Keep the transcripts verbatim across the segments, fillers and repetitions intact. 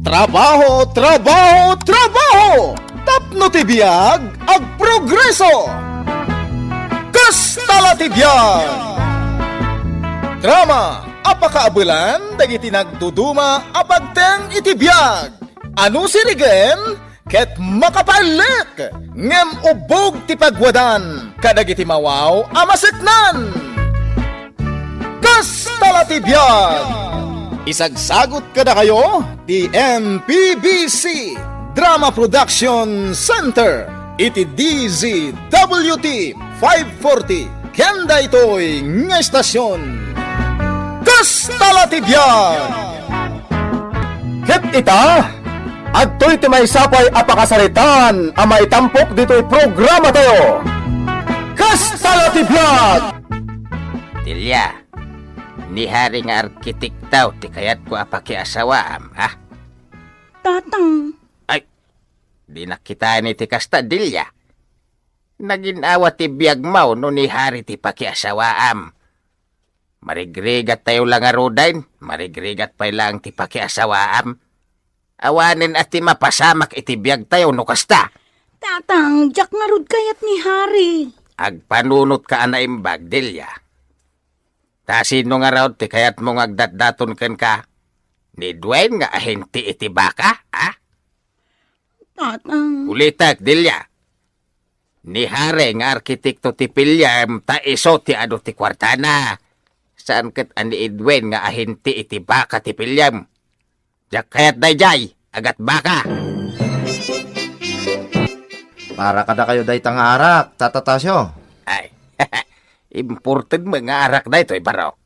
Trabaho, trabaho, trabaho! Tapno ti biag, agprogreso! Kasta la ti biag! Drama a pakaabelan dagiti nagduduma a pagteng iti biag. Ano sirigen ket makapaellek, ngem ubbog ti pagwadan kadagiti mawaw a maseknan. Kasta la ti biag! Isagsagut kadakayo ti M P B C Drama Production Center iti D Z W T five forty ken daytoy nga estasyon. Kasta la ti biag! Ket ita, adtoy ti maysa pay a pakasaritaan a maitampok ditoy programatayo. Kasta la ti biag! Delia, ni Hari nga arkitekto ti kayatko a pakiasawaam, ha? Tatang. Ay, dinak kitaen iti kasta, Delia. Nagin-awa ti biagmo no ni Hari ti pakiasawaam. Marigrigattayo la ngaruden, marigrigat pay laeng ti pakiasawaam. Awanen a ti mapasamak iti biagtayo no kasta. Tatang, diak ngarud kayat ni Hari. Agpanunotka a naimbag, Delia. Ta sino ngarud ti kayatmo nga agdatdaton kenka? Ni Dwayne nga ahente iti baka, ha? Tatang. Ulitek, Delia. Ni Hari nga arkitekto ti piliem ta isu ti adu ti kuartana. Saan ket a ni Edwin nga ahente iti baka ti piliem. Diak kayat daydiay, agat baka. Para kadakayo dayta nga arak, Tata Tasio. Ay, imported met nga arak daytoy, Barok.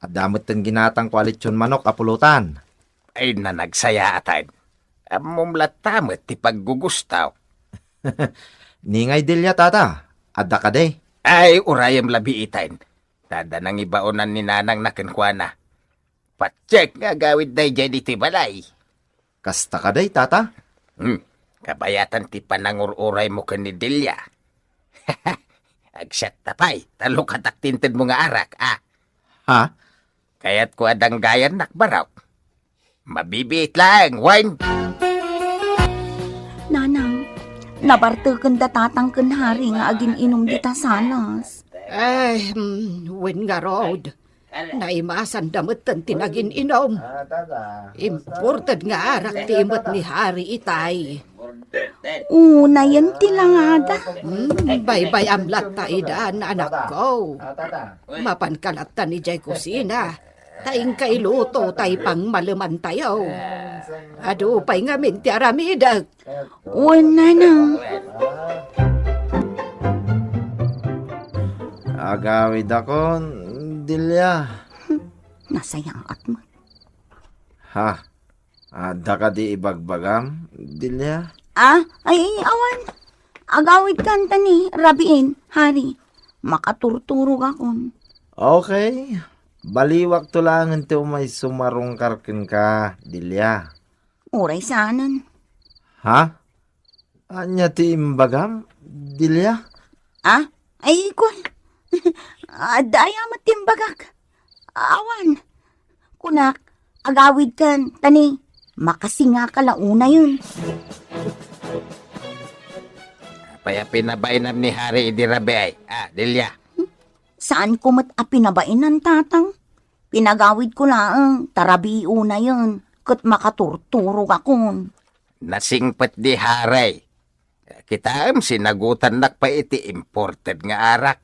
Adda metten ginatangko a lechon manok a pulutan. Ay, nanagsayaatan. Ammom latta met ti paggugustaw. Ni ngay Delia, Tata, adda kadi? Ay, urayem la biiten. Tada nangibaonan ni nanangna kenkuana. Patiek nga agawid daydiay ditoy balay. Kasta kadi, Tata? Hmm. Kabayatan ti panangur-uraymo ken ni Delia. Agsiatta pay, ta lukatak ti intedmo nga arak, a. Ha? Kayatko a danggayannak, Barok. Mabibiit laeng, wen? Nanang, nabartekenda Tatang ken Hari nga agin-inom dita salas. Ay, mm, wen ngarud. Naimasanda metten ti nagin-inom. Imported nga arak ti imet ni Hari itay. Unayen ti langada. Hmm, baybay-am latta idan, anakko. Mapanka latta idiay kusina, ta inka iluto tay pangmalemantayo. Adu pay ngamin ti aramidek. Wen, nanang. Agawidakon, Delia. Nasayaat met. Ha? Adda kadi ibagbagam, Delia? Ah, ay, awan. Agawidkan ta ni rabiin, Hari. Makaturturogakon. Okay. Baliwakto laengen ti umay sumarungkar kenka, Delia. Uray saanen. Ha? Ania ti imbagam, Delia? Ah? Ay, ikon. Adda aya met ti imbagak. Awan. Kunak, agawidkan, ta ni, makasingaka la unayen. Apay a pinabainam ni Hari idi rabii, a, Delia? Saanko met a pinabain, Tatang. Pinagawidko laeng, ta rabii unayen, ket makaturturogakon. Nasingpet ni Hari. Kitaem, sinagutannak pay iti imported nga arak.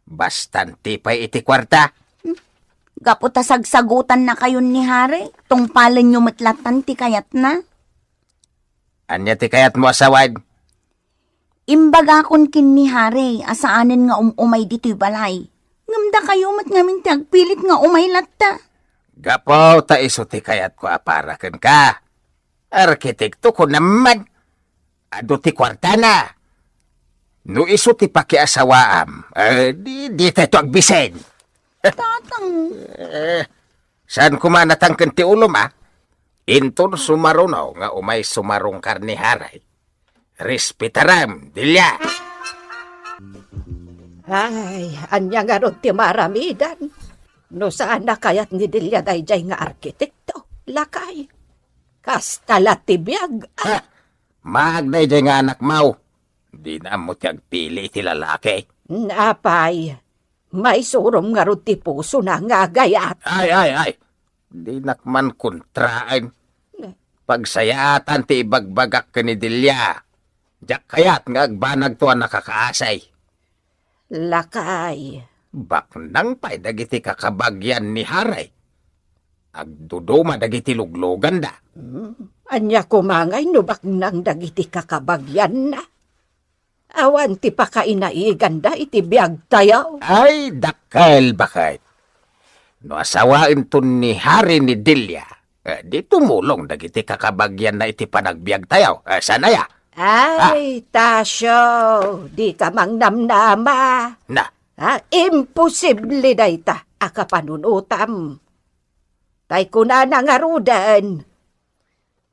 Basta anti pay iti kuarta. Gapu ta sagsagutannakayon ni Hari, tungpalenyo met lattan ti kayatna. Ania ti kayatmo a sawen? Imbagakon ken ni Hari a saanen nga um-umay ditoy balay. Ngem dakayo met ngamin ti agpilit nga umay latta. Gapu ta isu ti kayatko a para kenka. Arkitekto, kunam man. Adu ti kuartana. No isu ti pakiasawaam, eh, di, ditayto agbisen. Tatang. Eh, saan koma natangken ti ulom, a? Inton sumaruno nga umay sumarungkar ni Hari, respetaram, Delia. Ay, ania ngarud ti maaramidan? No saan a kayat ni Delia daydiay nga arkitekto, lakay. Kasta la ti biag, ah. Ha? Maag daydiay nga anakmo. Dina ammo ti agpili iti lalaki. Apay, maisurom ngarud ti pusona nga agayat. Ay, ay, ay. Dinak man kontraen. Pagsayaatan ti ibagbagak ken ni Delia. Diak kayat nga agbanagto a nakakaasay. Lakay. Baknang pay dagiti kakabagian ni Harry. Agduduma dagiti lugluganda. Hmm. Ania koma ngay no baknang dagiti kakabagianna? Awan ti pakainaiganda iti biagtayo. Ay, dakkel, baket. No asawaenton ni Harry ni Delia, eh, di tumulong dagiti kakabagianna iti panagbiagtayo. Eh, saan aya? Ay, Tasio, dika mangnamnama. Na. Ha? Imposible dayta a kapanunotam. Tay kunana ngaruden,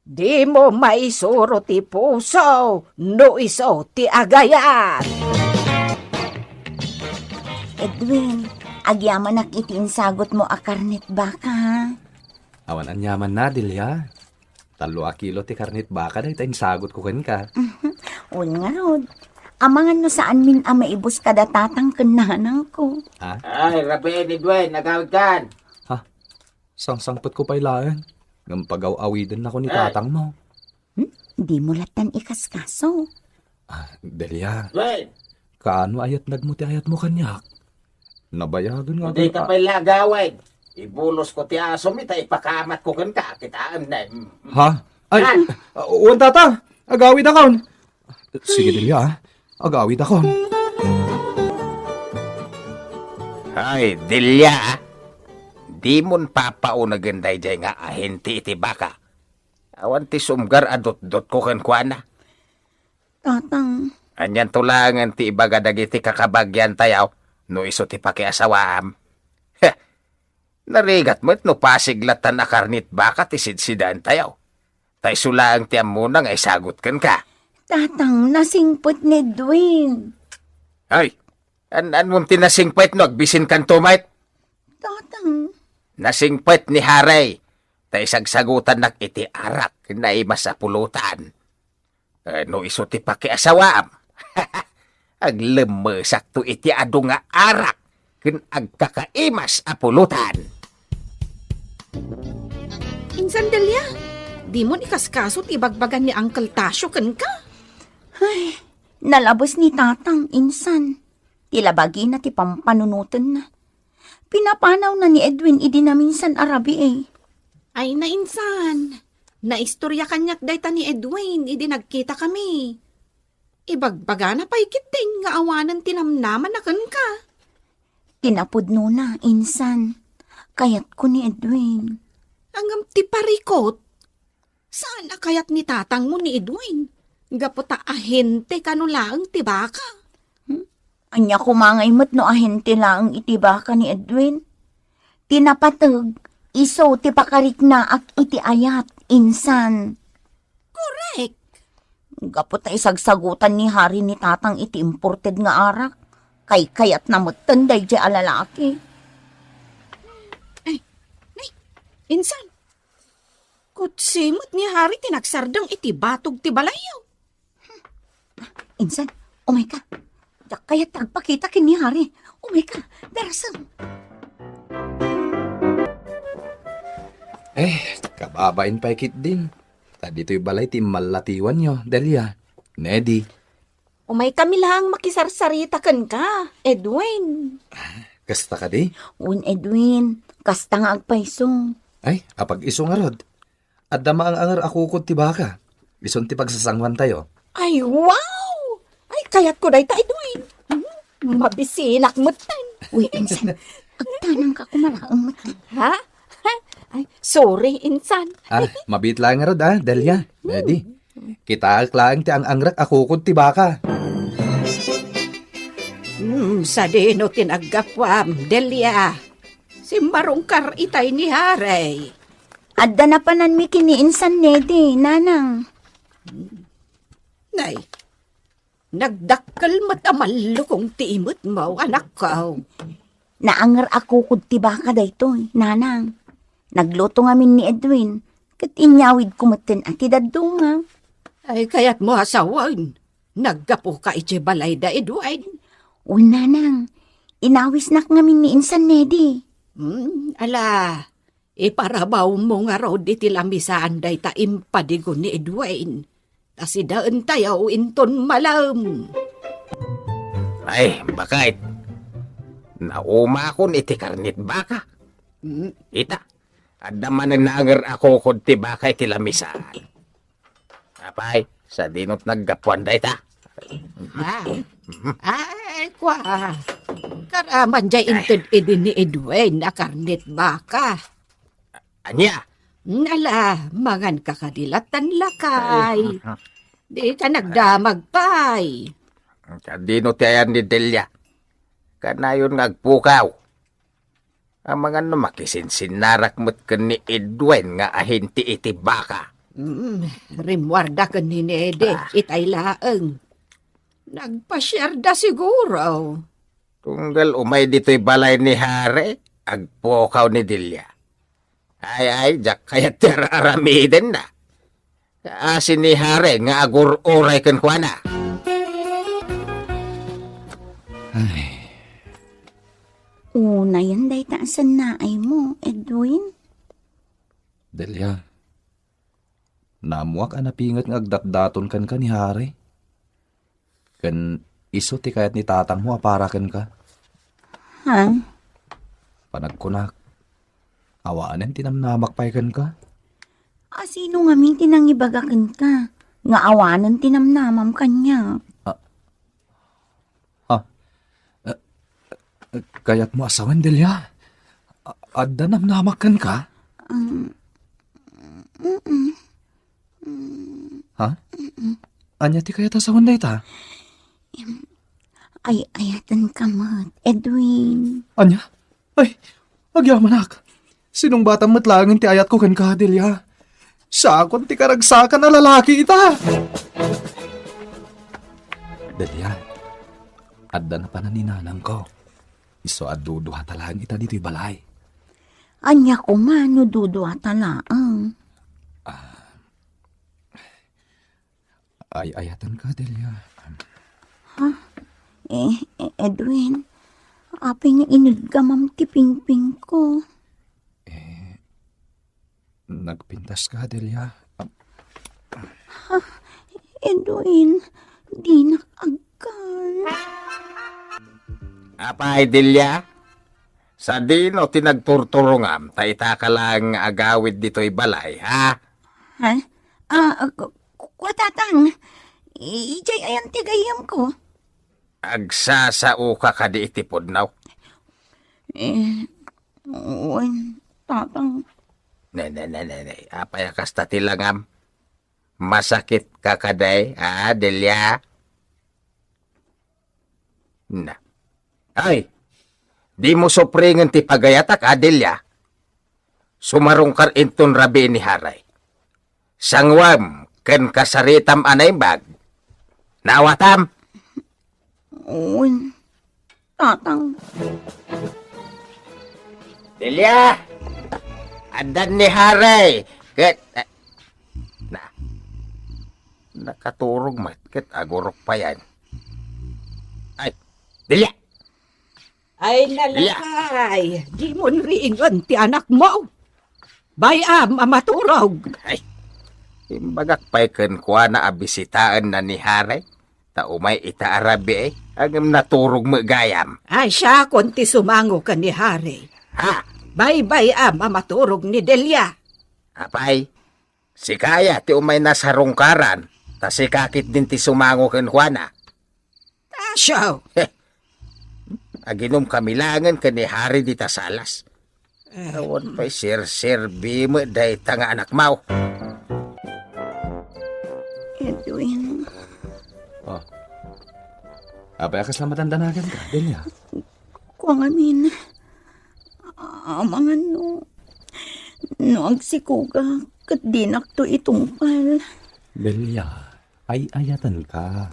dimo maisuro ti puso no isu ti agayat. Edwin, agyamanak iti insagutmo a karnet baka, ha? Awan aniamanna, Delia. Tallo a kilo ti karnet baka dayta insagutko kenka. Wen ngarud, amangan no saanmin a maibus kada tatang ken nanangko. Ha? Ay, rabii, Edwin, agawidkan. Ha? Sangsangpetko pay laeng ngem pagaw-awidennako ni tatangmo. Hmm? Dimo lattan ikaskaso. Ah, Delia. Wen! Kaano a yatnagmo ti ayatmo kaniak? Nabayagen nga agay-, pay la agawid. Ibulosko ti asomi ta ipakaamatko kenka, kitaem, ne. Ha? Ay, ah, wen, tata. Agawidakon. Sige, Delia, ah. Agawidakon. Ay, Delia, ah. Dimon papaunegen daydiay nga ahente iti baka. Awan ti sumgar a dutdotko kenkuana. Tatang. Anianto laengen ti ibaga dagiti kakabagiantayo no isu ti pakiasawaam? Heh! Narigat met no pasig lattan a karnet baka ti sidsidaentayo. Ta isu laeng ti ammona nga isagut kenka. Tatang, nasingpet ni Edwin. Ay, an-, anmon ti nasingpet no agbisinkanto met? Tatang. Nasingpet ni Harry, ta isagsagutannak iti arak ken naimas a pulutan. Eh, no isu ti pakiasawaam, aglemmesakto iti adu nga arak ken agkakaimas a pulutan. Insan, Delia, dimon ikaskaso ti ibagbaga ni Uncle Tasio kenka? Ay, nalabes ni Tatang, insan. Ti labagina ti pampanunotenna. Pinapanawna ni Edwin idi naminsan a rabii. Ay, nainsan. Naistorya kaniak dayta ni Edwin idi nagkitakami. Ibagbagana pay ketdin nga awanen ti namnamana kenka. Ti napudnona, insan. Kayatko ni Edwin. Ngem ti parikut, saan a kayat ni tatangmo ni Edwin? Gapu ta ahente kano laeng ti baka. Hmm? Ania koma ngay met no ahente laeng iti baka ni Edwin? Ti napateg, isu ti pakariknaak iti ayat, insan. Korek. Gapu ta isagsagutan ni Harry ni Tatang iti imported nga arak, kaykayatna metten daydiay a lalaki. Ay, nay, insan. Kutsi met ni Harry ti nagsardeng iti batog ti balayyo. Insan, umayka. Diak kayat ti agpakita ken ni Harry. Umayka, darasem. Eh, kababain pay ketdin. Ta ditoy balay ti immallatiwanyo, Delia. Nedi. Umaykami laeng makisarsarita kenka, Edwin. Kasta kadi? Wen, Edwin. Kasta nga agpayso. Ay, apag-isu ngarud. Adda maang-anger a kukod ti baka. Isun ti pagsasanguantayo. Ay, wow! Ay, kayatko dayta, Edwin. Hmm, mabisinak metten. Uy, insan, agtanangka koma laeng metten. Ha? Ay, sorry, insan. Ah, mabiit laeng ngarud, ah, Delia. Ready? Kitaek laeng ti ang-angrek a kukod ti baka. Hmm, sadino ti naggapuam, Delia? Simmarungkar itay ni Harry. Adda napananmi ken ni Insan Nedi, Nanang. Nay, nagdakkel met a mallukong ti imetmo, anakko. Naanger a kukod ti baka daytoy, Nanang. Nagluto ngamin ni Edwin, ket inyawidko metten a ti dadduma. Ay, kayatmo a sawen, naggapuka iti balayda, Edwin? Wen, nanang, inawisnak ngamin ni insan Nedi. Hmm, ala, iparabawmo ngarud iti lamisaan dayta impadigo ni Edwin. Ta sidaentayo inton malem. Ay, baket. Naumakon iti karnit baka. Mm. Ita, adda manen nanger a kukod ti baka iti lamisaan. Apay, sadinot naggapuan dayta? Ah. Ay, kua. Karaman jay inted idi ni Edwin a karnit baka. Ania? Nala, mangan ka kadi lattan lakay. Ay. Di ka nagdamag pay. Kadino ti ayan ni Delia? Kanayon nga agpukaw. Amangan no makisinsinnarak met ken ni Edwin nga ahinti iti baka. Mm, rimmuarda ken ni Nede, Ah. itay laeng. Nagpasiarda siguro. Tunggal umay ditoy balay ni Hare, agpukaw ni Delia. Ay, ay, diak kayat ti ar-aramidenna. Asi ni Hare nga agur-uray kenkuana. Ay. Unayen dayta a sannaaymo, Edwin. Delia, naammoak a napinget nga agdatdaton kenka ni Hare. Ken isu ti kayat ni tatangmo a para kenka. Ha? Panagkunak, awanen ti namnamak pay kenka. A, sino ngamin ti nangibaga kenka nga awanen ti namnamam kaniak? Ah. Ah. Eh, eh, kayatmo a sawen, Delia? A-, adda namnamak kenka? Um, mm-mm. Mm. Ha? Mm-mm. Ania ti kayat a sawen dayta? Em, ay-ayatenka met, Edwin. Ania? Ay, agyamanak. Sinungbatam met laengen ti ayatko kenka, Delia. Siakon ti karagsakan a lalaki ita. Delia, adda napanan ni nanangko. Isu a duduata laeng ita ditoy balay. Ania koma no duduata laeng? Ah, ay-ayatenka, Delia. Ha? Eh, eh, Edwin, apay nga iniggamam ti pingpingko? Eh, nagpintaska, Delia. Ha? Edwin, dinak agkan. Apay, Delia? Sadino ti nagturturongam ta itaka laeng nga agawid ditoy balay, ha? Ha? Ah, ku-, ku-, kua, Tatang. I-, idiay ayan ti gayyemko. Agsasaoka kadi iti pudno? Eh, wen, Tatang. Ne, ne, ne, ne, ne. Apay a kasta ti langam? Masakitka kadi, a, Delia? Na. Ay, dimo supringen ti pagayatak, a, Delia? Sumarungkar inton rabii ni Haray. Sanguem ken kasaritam a naimbag. Naawatam? Wen, Tatang. Delia! Addan ni Haray ket, eh, na, nakaturog met ket agurok payen. Ay, Delia! Ay, Delia! Nalakay, dimon riingen ti anakmo. Bay-am a maturog. Ay, imbagak pay kenkuana a bisitaenna ni Haray. Ta umay ita a rabii, ngem naturog met gayam. Ay, siakon ti sumango ken ni Haray. Ha? Baybay-am a maturog ni Delia. Apay, sika aya ti umay nasarungkaran, ta sika ketdin ti sumango kenkuana. Tasyo! Heh. Aginom kami laengen ken ni Haray dita salas. Eh. Awan pay serserbi met dayta nga anakmo. Edwin. Oh. Apay a kasla matandanagan ka, Delia? Kua ngamin, amangan no, no agsikogak, ket dinakto itungpal. Delia, ay-ayatenka.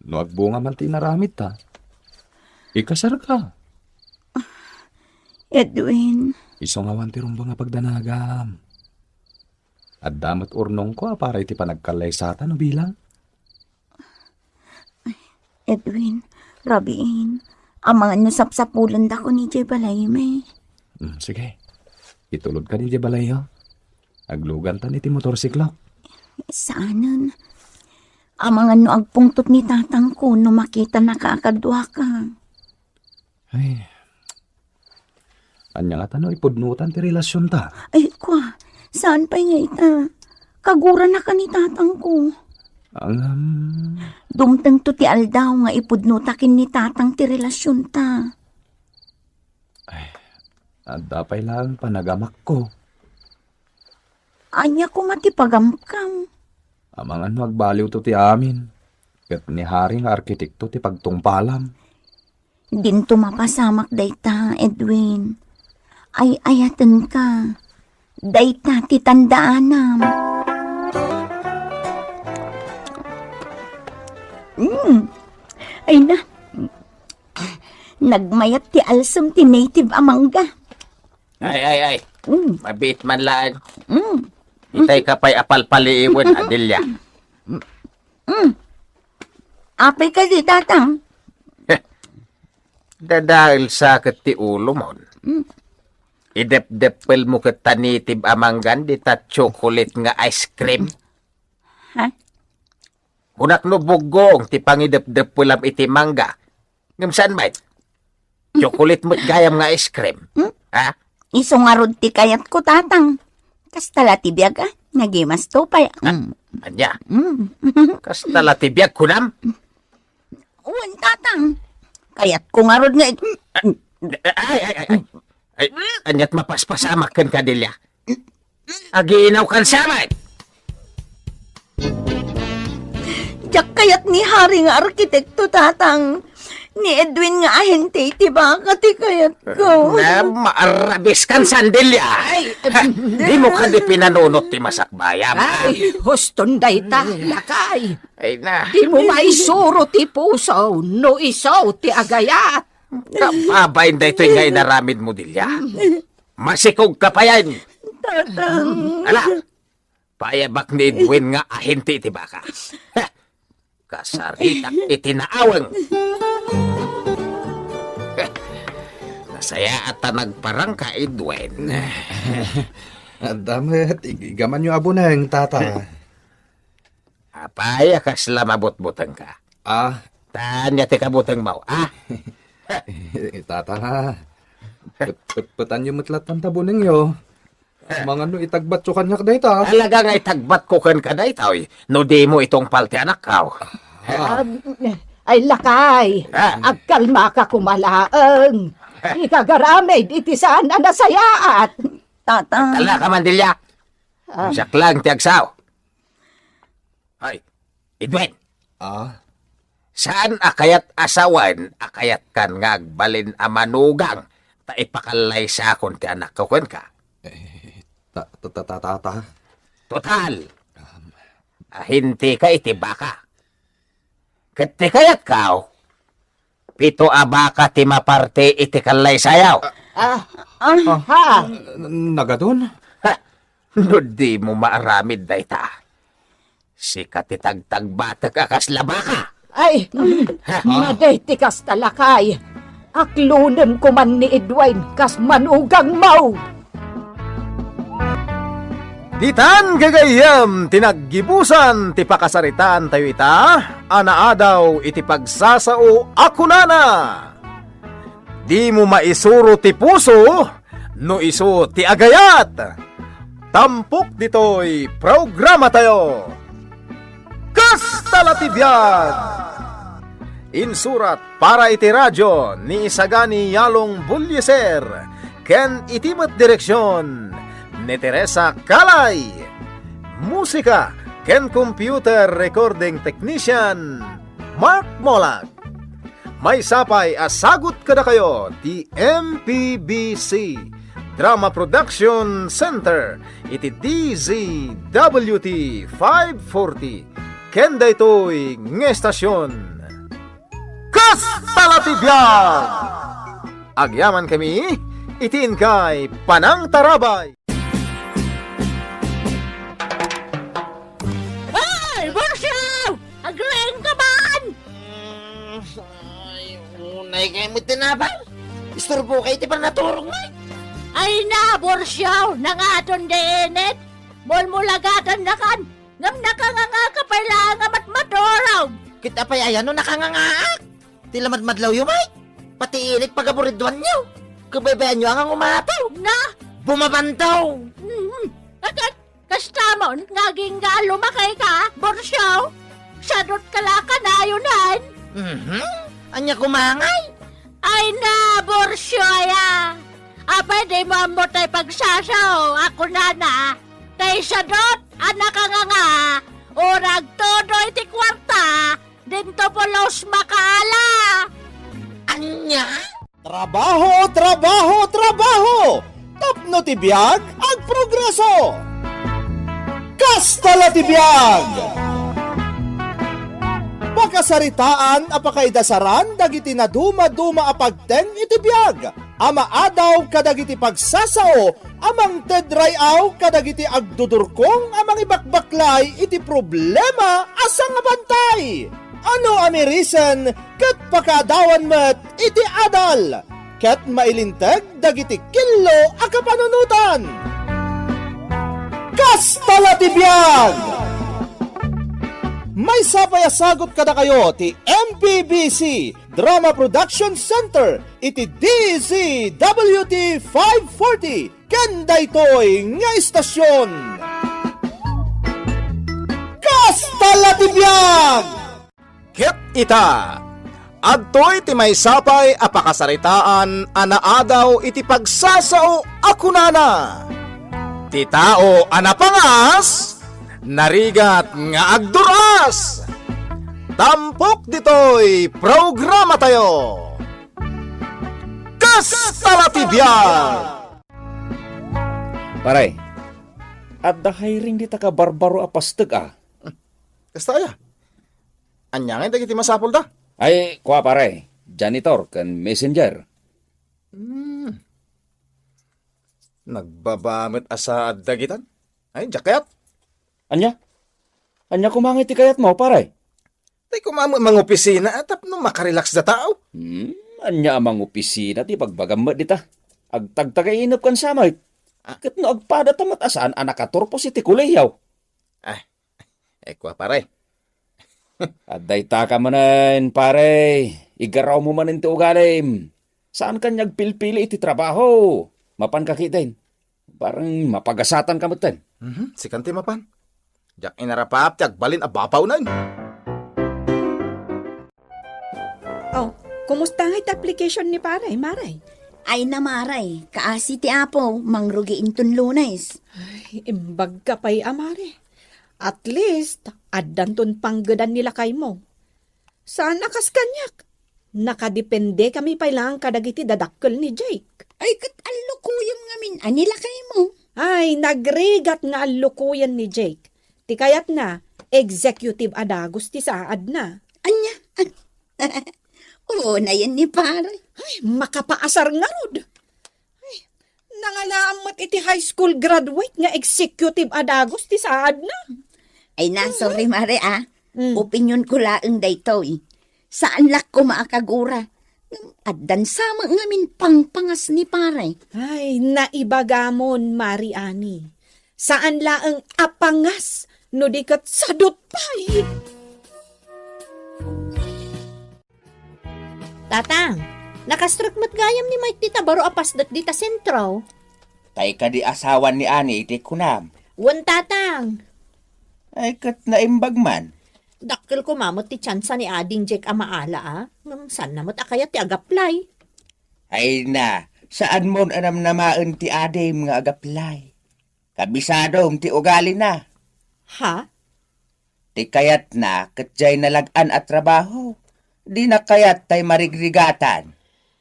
No agbunga man ti inaramidta, ikasarka. Edwin, Isu ngawan ti rumbeng a pagdanagam. Adda met urnongko a para iti panagkallaysata no bilang. Edwin, rabiin, amangan no sapsapulendakon idiay balaymi. Hmm, sige. Itulodkan idiay balayyo. Aglugantan iti motorsiklo. Saanen. Amangan no agpungtot ni tatangko no makitanaka a kaduaka. Ay. Ania ngata no ipudnotan ti relasionta? Ay, kua, saan pay nga ita? Kaguranaka ni tatangko. Angam. Dumtengto ti aldaw nga ipudnota ken ni tatang ti relasionta. Ay, adda pay laeng panagamakko. Ania koma ti pagamkam? Amangan no agbaliwto ti amin, ket ni Hari nga arkitekto ti pagtungpalam. Dinto mapasamak dayta, Edwin. Ay-ayatenka. Dayta ti tandaanam. Mm. Ay na. Nagmayat ti alsem ti native a mangga. Ay, ay, ay. Mm. Mabiit man laeng. Mm. Itay ka pay a palpaliiwen, Adelia. Mm. Apay kadi, Tatang? Dadael sa ket ti ulomon. Mm. Idepdeppel mo ket ta native a manggan dita chocolate nga ice cream. Ha? Kunak no buggong ti pangidepdeppelam iti mangga. Ngem saan met? Chocolate met gayam nga ice cream. Hmm? Ha? Isu ngarud ti kayatko, Tatang. Kasta la ti biag, a. Nagimasto pay. Ah, mm. Ania? Mm. Kasta la ti biag, kunam? Wen, Tatang. Kayatko ngarud nga it- Ay, ay, ay, ay. Ay, ania't mapaspasamak kenka, Delia? Aginaw kan samet! Diak kayat ni Hari nga arkitekto, Tatang. Ni Edwin nga ahente ti baka ti kayatko. Na, maarabis kan sandilya. Ay, ha, di mo kadi pinanunot ti masakbayam. Ay, huston dayta, lakay. Ay na. Di mo maisuro ti puso no isu ti agayat. Kababain daytoy nga inaramid mo, Delia. Masikog ka payen. Tatang. Ala, paayabak ni Edwin nga ahente ti baka. Heh, kasaritak iti naaweng. Heh, nasayaat ta nagparangka, Edwin. Adda met, ig-, igamanyo a buneng, Tata. Apay a kasla mabutbutengka? Ah. Ania ti kabutengmo, ah? Tata, pet-, petpetanyo met latta ta bunengyo. Amangan no itagbatyo kaniak dayta. Talaga nga itagbatko kenka daytoy, no dimo itungpal ti anakko. Ah. Ay, lakay, ah, agkalmaka koma laeng. Ikagaramid iti saan a nasayaat. Tata. Talaga, Mandilia. Ah. Siak lang ti agsao. Ay, Edwin. Ah? Saan a kayat a sawen a kayatkan nga agbalin a manugang ta ipakallaysakon ti anakko kenka? Eh, ta, ta, ta, ta, ta, ta. Total, um, ahintika iti baka. Ket ti kayatko, pito a baka ti maparte iti kallaysayo. Ah, ah, ha? N-, nagadun? Ha? No dimo maaramid dayta, sika ti tagtagbatek a kasla baka. Ay, ha? Madi ti kasta, lakay. Aklonem koman ni Edwin kas manugangmo. Ditan gagayyem ti naggibusan ti pakasaritaantayo ita a naadaw iti pagsasao a kunana, "Dimo maisuro ti puso no isu ti agayat." Tampok ditoy programatayo. Kasta la ti biag! Insurat para iti radio ni Isagani Yalong Bullieser ken iti met direksion ni Teresa Calay. Musika ken computer recording technician, Mark Molag. Maysa pay a sagut kadakayo ti M P B C Drama Production Center iti D Z W T five forty ken daytoy nga estasion. Kasta la ti biag! Agyamankami Iti inkay panangtarabay. Ay, Borsiaw! Agriing ka man! Mm, ay, unay kayo mo tinapal. Isturbo kayo ti panaturog mo. Ay na, Borsiaw! Nangaton di init! Mulmulagatan na kan! Ngem nakanganga ka pay laeng a matmaturog! Ket apay aya no nakangangaak? Ti lamadmadlawyo, Mike? Pati init pagaburidwanyo. Kabaybayanyo a nga ngumataw. Na? Bumabantaw. Mm. Agay, kastamon nga agingga a lumakay ka, Borsiaw? Sadot ka la kanayonen. Mhm. Ania kumangay? Ay na, Borsiaw aya. Apay di mo ammo tay pagsasao, ako nana. Tay sadot, a nakanganga, urag todo iti kuarta, dinto pulos makaala. Ania? Trabaho, trabaho, trabaho! Tapno ti biag, agprogreso! Kasta la ti biag! Pakasaritaan a pakaidasaran dagiti nadumaduma a pagteng iti biag a maadaw kadagiti pagsasao a mangted ray-aw kadagiti agdudurkong a mangibakbaklay iti problema a sangabantay. Ano a mirisen ket pakaadawan met iti adal ket mailinteg dagiti killo a kapanunotan. Kasta la ti biag! Maysa pay a sagut kadakayo ti M P B C Drama Production Center iti D Z W T five forty ken daytoy nga istasyon. Kasta la ti biag! Ket ita, adtoy ti maysa pay a pakasaritaan a naadaw iti pagsasao a kunana, "Ti tao a napangas, narigat nga agdur-as." Tampok ditoy programatayo. Kasta la ti biag! Pare, adda hiring dita kabarbaro a pasteg a. Kasta aya? Ania ngay dagiti masapulda? Ay, kua pare, janitor ken messenger. Hmm. Nagbaba met a saad dagitan. Ay, diak kayat. Ania? Ania koma ngay ti kayatmo, pare? Tay koma met mangopisina a tapno makarelax da tao. Hmm, ania a mangopisina ti bagbagam met dita? Agtagtagay inep ken samay. Ah. Ket no agpadata met a saan a nakaturpos iti kolehiyo. Ah, eh, kua, pare. Adda ita ka manen, pare. Igarawmo manen ti ugalim. Saan ka nga agpilpili iti trabaho. Mapan ka ketdin. Bareng mapagasatan ka metten. Mhm, sikan ti mapan. Diak inarapap ti agbalin a bapawnen. Oh, kumusta ngay ti application ni pare, Mare? Ay na, Mare, kaasi ti Apo, mangrugi inton Lunes. Ay, imbag ka pay a, Mare. At least, addanton panggedan ni lakaymo. Saan a kas kaniak. Nakadepende kami pay laeng kadagiti dadakkel ni Jake. Ay, ket allukoyem ngamin a ni lakaymo. Ay, nagrigat nga allukoyen ni Jake. Ti kayatna, executive a dagus ti saadna. Ania? Unayen ni pare. Ay, makapaasar ngarud. Ay, nangalaam met iti high school graduate nga executive a dagus ti saadna. Ay na, sorry, Mare, ah. Mm. Opinionko laeng daytoy. Saan la koma a kagura. Ngem addan sa met ngamin pangpangas ni pare. Ay, naibagamon, Mari Ani. Saan laeng a pangas no di ket sadut pay. Tatang, nakastrek met gayam ni Mike dita baro a pasdek dita sentro. Tay kadi asawan ni Ani iti kunam? Wen, Tatang. Ay, ket naimbag man. Dakkel koma met ti tsansa ni Ading Jake a maala, a. Ngem saanna met a kayat ti agaplay. Ay na, saanmon a namnamaen ti adim nga agaplay. Kabisadom ti ugalina. Ha? Ti kayatna ket diay nalag-an a trabaho. Dina kayat tay marigrigatan.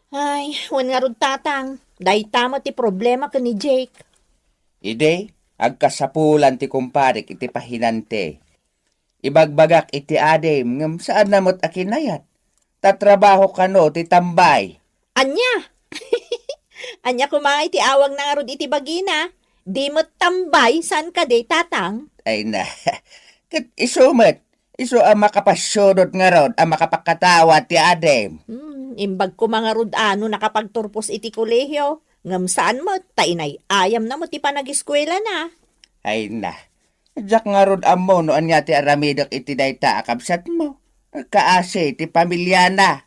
Ay, wen ngarud, Tatang. Dayta met ti problema ken ni Jake. Idi, agkasapulan ti kumpadek iti pahinante. Ibagbagak iti adim, ngem saanna met a kinayat. Ta trabaho kano ti tambay. Ania? Ania koma nga iti awangna ngarud iti bagina? Di met tambay, saan kadi, Tatang? Ay na, ket isu met, isu a makapasudot ngarud a makapakatawa ti adim. Hmm, imbag koma ngarud a no nakapagturpos iti kolehio, ngem saan met, ta inay-ayamna met ti panagiskuelana. Ay na, diak ngarud ammo no ania ti aramidek iti dayta a kabsatmo. Kaasi ti pamiliana.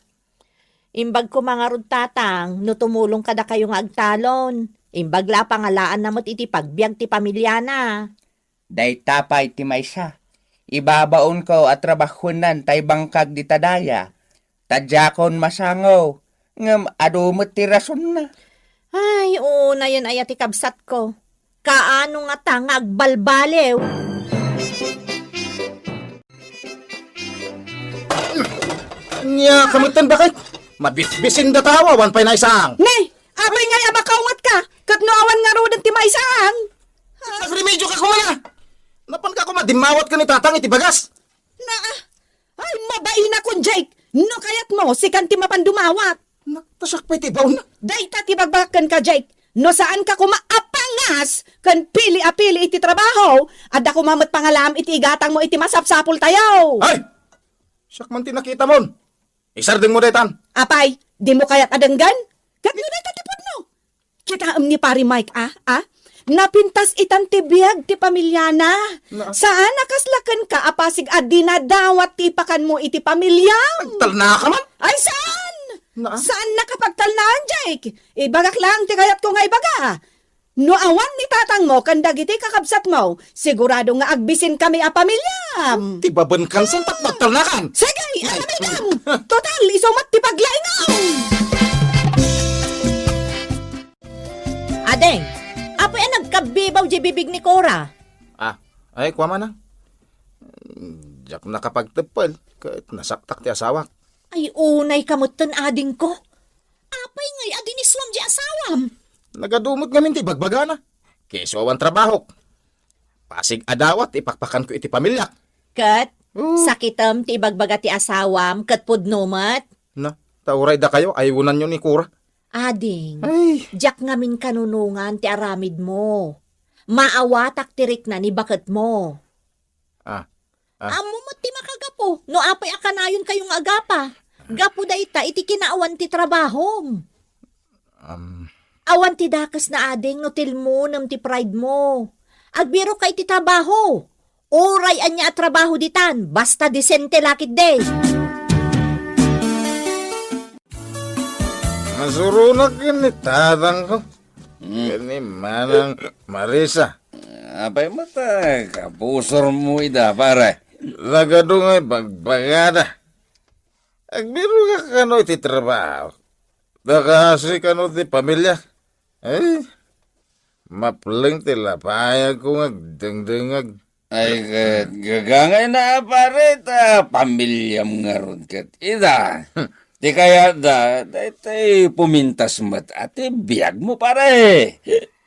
Imbag koma ngarud, Tatang, no tumulong kadakayo nga agtalon. Imbag la a pangalaanna met iti pagbiag ti pamiliana. Dayta pay ti maysa. Ibabaonko a trabahuennan tay bangkag dita daya. Ta diakon masango, ngem adu met ti rasonna. Ay, unayen aya ti kabsatko. Kaano ngata nga agbalbaliw? Ania ka metten, baket? Mabisbisin datawa, awan pay naisang. Nay, apay ngay a makaungatka, ket no awan ngaruden ti maisang? Nagremedioka koma la. Napanka koma dimmawat ken ni Tatang iti bagas. Na, ay, mabainakon, Jake. No kayatmo, sikan ti mapan dumawat. Na, ta siak pay ti ibaonna. Dayta ti bagbagak kenka, Jake. No saanka koma a pangas ken pili a pili iti trabaho, adda koma met pangalaam iti igatangmo iti masapsapultayo. Ay! Siak man ti nakitamon. Isardengmo daytan. Apay, dimo kayat a denggen? Ket no dayta ti pudno? Kitaem ni Pari Mike, a, a? Napintas itan ti biag ti pamiliana. Na- Saan a kasla kenka a pasig a dinadawat ti ipakanmo iti pamiliam. Agtalnaka man? Ay, saan? Na- Saan nakapagtalnaan, Jake? Ibagak lang ti kayatko nga ibaga. No awan ni tatangmo ken dagiti kakabsatmo, sigurado nga agbisinkami a pamiliam. Ti babenkan, saan ta agtalnakan? Sige, aramidem! Total, isu met ti paglaingam! Ading, apay a nagkabbibaw diay bibig ni Cora? Ah, ay, kua man, ah. Diak nakapagteppel, ket nasaktak ti asawak. Ay, unayka metten, adingko. Apay ngay a dinisuam diay asawam? Nagadu met ngamin ti bagbagana. Keso awan trabahok. Pasig a dawat ti ipakpakanko iti pamiliak. Ket, oh, sakitem ti ibagbaga ti asawam, ket pudno met. Na, ta uray dakayo, aywananyo ni Cora. Ading, ay, diak ngamin kanunongan ti aramidmo. Maawatak ti rikna ni baketmo. Ah, ah. Ammo met ti makagapu no apay a kanayonkayo nga agapa. Gapu dayta iti kinaawan ti trabahom. Um. Awan ti dakesna, ading, no tilmonem ti pride mo. Agbiroka iti trabaho. Uray ania a trabaho ditan, basta disente la ketdi. Masuronak ken ni tatangko. Hmm. Ken ni Manang Marisa. Apay met a kapusormo ida, pare? Nagadu nga ibagbagada. Agbirok kano iti trabaho. Dakasi kano ti pamilya. Ay, mapleng ti lapayagko nga agdengdengag. Ay, ket gagangayna, pare, ta pamilyam ngarud ket ida. Ti kayatda, daytoy pumintas met a ti biagmo, pare.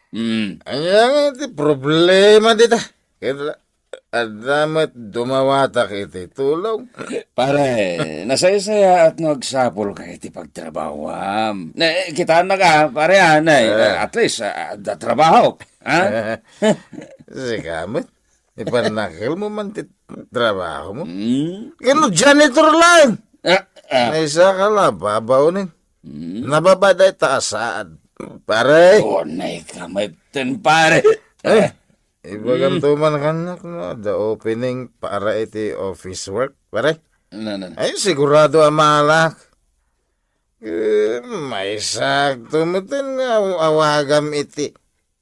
Hmm. Ania nga ti problema dita? Ket adda met dumawatak iti tulong. Pare, nasaysayaat no agsapulka iti pagtrabahoam. Ne, kitaennak, pare, ah, ne, eh, at least, ah, adda trabaho. Ha? Sika met, ipanakelmo man ti trabaho mo. Hmm? Kano janitor lang? Ah, ah. Naisaka la, babaonen. Hmm? Nababa dayta a saad, pare. Unayka metten, pare. Eh, ibaganto man kaniak no adda opening para iti office work, pare. Na, na, na. Ay, sigurado a maalak. Eh, maysakto metten nga aw-, awagam iti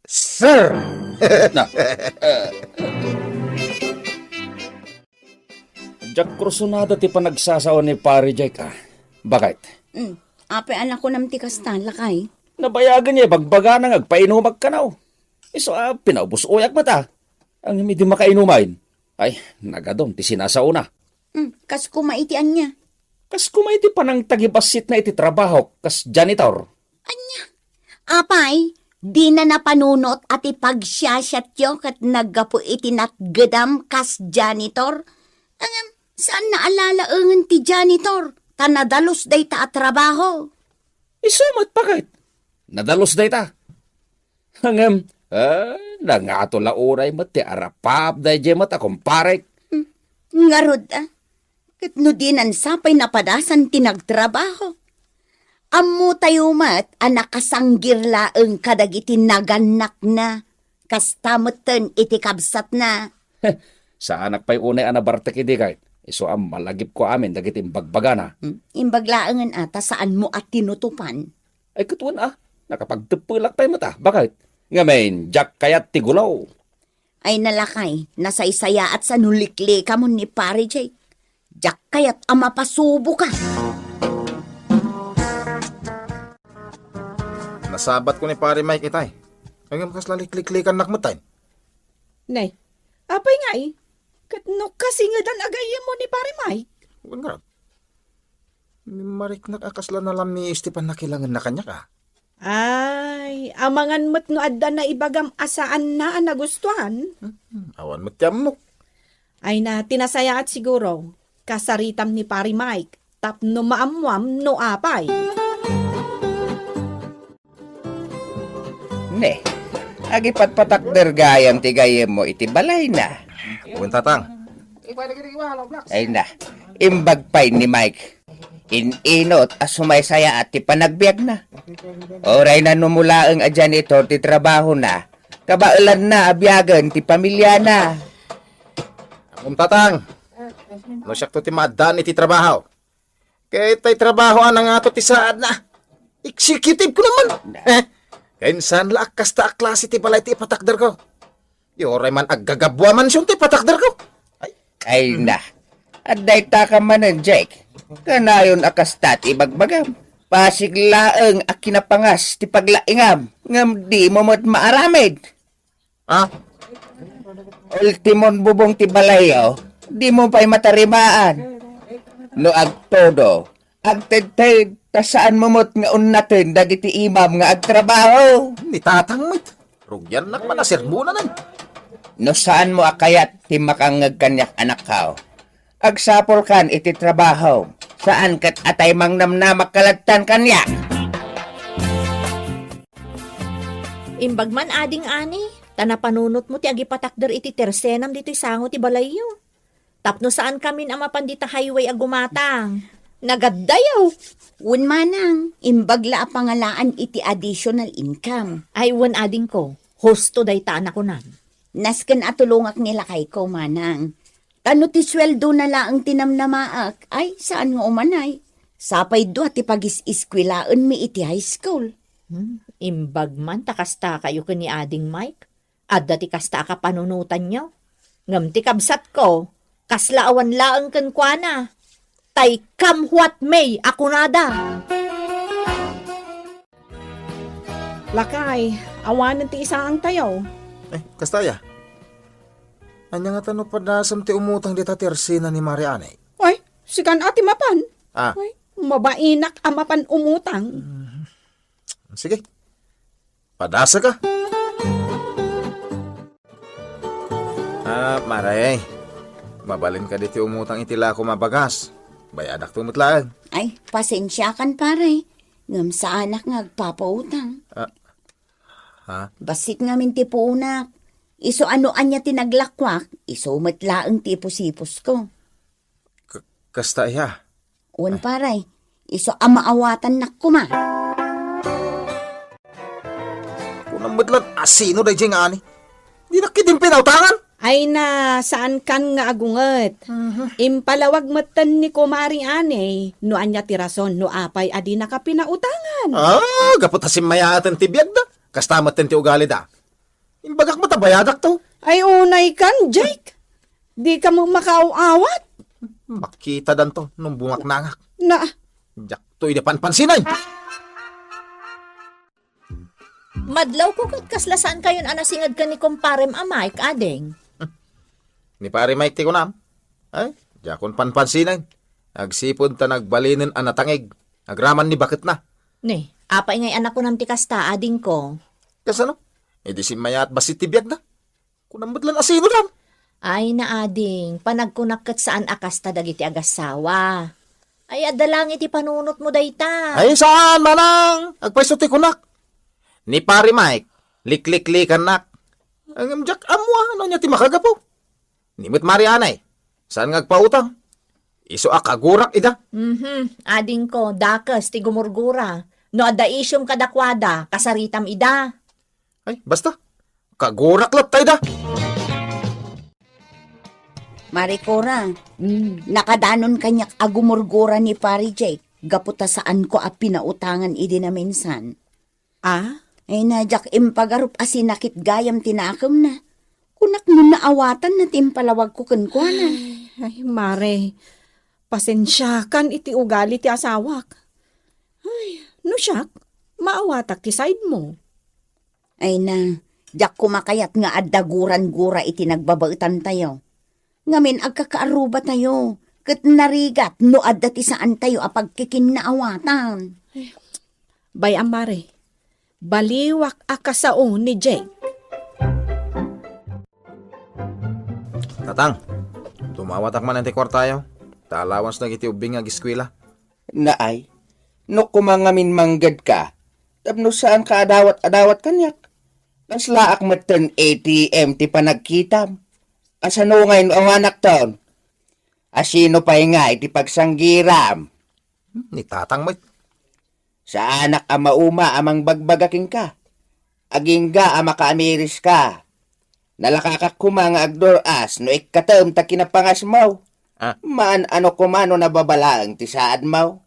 sir. Na, eh. Diak kursunada ti panagsasao ni Pare Jake, ah. Bakit? Hmm. Apay a nakunam ti kasta, lakay? Nabayagen niya ibagbagana nga agpainumak kano. Isu a pinaubos-oyak met, ah. Ngem idi makainumayen, ay, nagadum ti sinasaona. Hmm, kas koma iti ania? Kas koma iti panangtagibassitna iti trabaho kas janitor. Ania? Apay, dina napanunot a ti pagsiasiatyo ket naggapu iti natgedam kas janitor? Ngem, saanna a lalaengen ti janitor, ta nadalus dayta a trabaho. Isu met, bakit? Nadalus dayta. Ngem, eh, nangato la uray met ti arapap daydiay met a kumparek. Hmm. Ngarud, ah, ket no dinan sa pay napadasan ti nagtrabaho? Ammotayo met a nakasanggir laeng kadagiti nagannakna. Kasta metten iti kabsatna. Saanak pay unay a nabartek idi kayat. Isu a malagipko amin dagiti imbagbagana. Hmm, imbag laengen a ta saanmo a tinutopan. Ay, ket wen a, nakapagteppelak pay met a. Bakit? Ngamin, diak kayat ti gulaw. Ay, nalakay, nasaysayaat sa no liklikamon ni Pare Jake. Diak kayat a mapasuboka. Nasabatko ni Pare Mike itay. Ngem kasla likliklikannak met tay. Nay, apay ngay? Ket no kasingedan a gayyemmo ni Pare Mike? Wen ngarud. Mariknak a kasla nalamiis ti pannakilangenna kaniak, a. Ay, amangan met no adda naibagam a saanna a nagustuan. Hmm, awan met ti ammok. Ay na, ti nasayaat siguro, kasaritam ni Pare Mike, tapno maammuam no apay. Ne, agipatpatakder gayam ti gayyemmo iti balayna. Wen, Tatang. Ay na, imbag pay ni Mike. In-inut a sumaysayaat ti panagbiagna. Uray nanumulaeng a janitor ti trabahona, kabaelanna a biagen ti pamiliana. Ngem, Tatang, no siakto ti maaddaan iti trabaho, ket tay trabaho a nangato ti saadna. Executive ko naman. Eh, ken saan la a kasta a klase ti balay ti ipatakderko. Di uray man aggagabu a mansion ti ipatakderko. Ay. Ay na. Adda ita ka manen, Jake. Kanayon a kasta ti ibagbagam. Pasig laeng a kinapangas ti paglaingam, ngem dimo met maaramid. Ha? Ultimon bubong ti balayyo, dimo pay matarimaan. No agtodo, agtedted, ta saanmo met nga unnaten dagiti imam nga agtrabaho. Ni Tatang met, rugiannak man a sermonanen. No saanmo a kayat ti makangngeg kaniak, anakko, agsapulkan iti trabaho. Saan ket a tay mangnamnamak kaladtan kaniak. Imbag man, ading Ani, ta napanunotmo ti agipatakder iti tersenam ditoy sango ti balayyo. Tapno saankamin a mapan dita highway a gumatang. Nagaddayo! Wen manang, imbag la a pangalaan iti additional income. Ay, wen, adingko, husto dayta a nakunam. Nasken a tulongak ni lakayko, manang. Ta no ti sueldona laeng ti namnamaak, ay, saan nga umanay. Sapay dua ti pagis-iskuelaenmi iti high school. Hmm, imbag man ta kasta kayo ken ni Ading Mike. Adda ti kasta a kapanunotanyo. Ngem ti kabsatko, kasla awan laeng kenkuana. Tay come what may a kunada. Lakay, awanen ti isaangtayo. Eh, kasta aya? Ania ngata no padasem ti umutang dita ti ersena ni Mari Anay? Ay, sikan a ti mapan. Ah. Ay, mabainak a mapan umutang. Mhm. Sige. Padasaka. Ah, Mare, mabalin kadi ti umutang iti lakom a bagas. Bayadakto met laeng. Ay, pasensiakan, pare. Ngem saanak nga agpapautang. Ah, ha? Bassit ngamin ti puonak. Isu a no ania ti naglakuak, isu met laeng ti ipusipusko. K-, kasta aya? Wen, pare, isu a maawatannak koma. Kunam met lan asino daydiay nga ani? Dinak ketdin pinautangan? Ay na, saankan nga agunget. Mhm. Impalawag metten ni Kumari Anay no ania ti rason no apay a dinaka pinautangan. Ah, gapu ta simmaawaten ti biagda. Kasta metten ti ugalida. Imbagak met a bayadakto. Ay, unaykan, Jake. Dika met makaaw-awat. Makitadanto no bumaknangak. Na. Diakto idi panpansinan. Madlawko ket kasla saankayon a nasinged ken ni kumparem a Mike, ading. Ni Pare Mike ti kunam. Ay, diakon panpansinan. Agsipud ta nagbalinen a natangig agraman ni baketna. Ni, apay ngay a nakunam ti kasta, adingko? Kasano? Idi simmayaat bassit ti biagda. Kunam met lan asino dan? Ay, naading, panagkunak ket saan a kasta dagiti agassawa. Ay, adda langit ti panunotmo dayta. Ay, saan, manang? Agpayso ti kunak. Ni Pare Mike, likliklikannak. Ngem diak ammo no ania ti makagapu. Ni met Mare Anay, saan nga agpautang. Isu a kagurak ida. Mhm, adingko, dakes ti gumurgura. No adda isyum kadakuada, kasaritam ida. Ay, basta. Kagurak latta ida. Mare Cora, Mm. nakadanon kaniak a gumurgura ni Pare Jake gapu ta saanko a pinautangan idi naminsan. Ah? Ay, na diak impagarup a sinakit gayam ti nakemna. Kunak no naawatanna ti impalawagko kenkuana. Ay, ay, Mare, pasensiakan iti ugali ti asawak. Ay, no siak, maawatak ti side mo. Ay na, diak koma kayat nga adda gurangura iti nagbabaetantayo. Ngamin agkakaarrubatayo, ket narigat no adda ti saantayo a pagkikinnaawatan. Bay-am, Mare, baliwak a kasao ni Jake. Tatang, dumawatak manen ti kuartayo, ta allowance dagiti ubbing nga ageskuela. Naay, no koma ngamin manggedka, tapno saanka a dawat-adawat kaniak. Kaslaak metten A T M ti panagkitam. Asano ngay no awanakton? Asino pay nga iti pagsanggiram? Hmm, ni Tatang met. Saanak a mauma a mangbagbaga kenka. Agingga a makaamiriska. Nalakakak koma nga agdur-as no ikkatem ta kinapangasmo. Ah. Maan-ano koma no nababalaeng ti saadmo.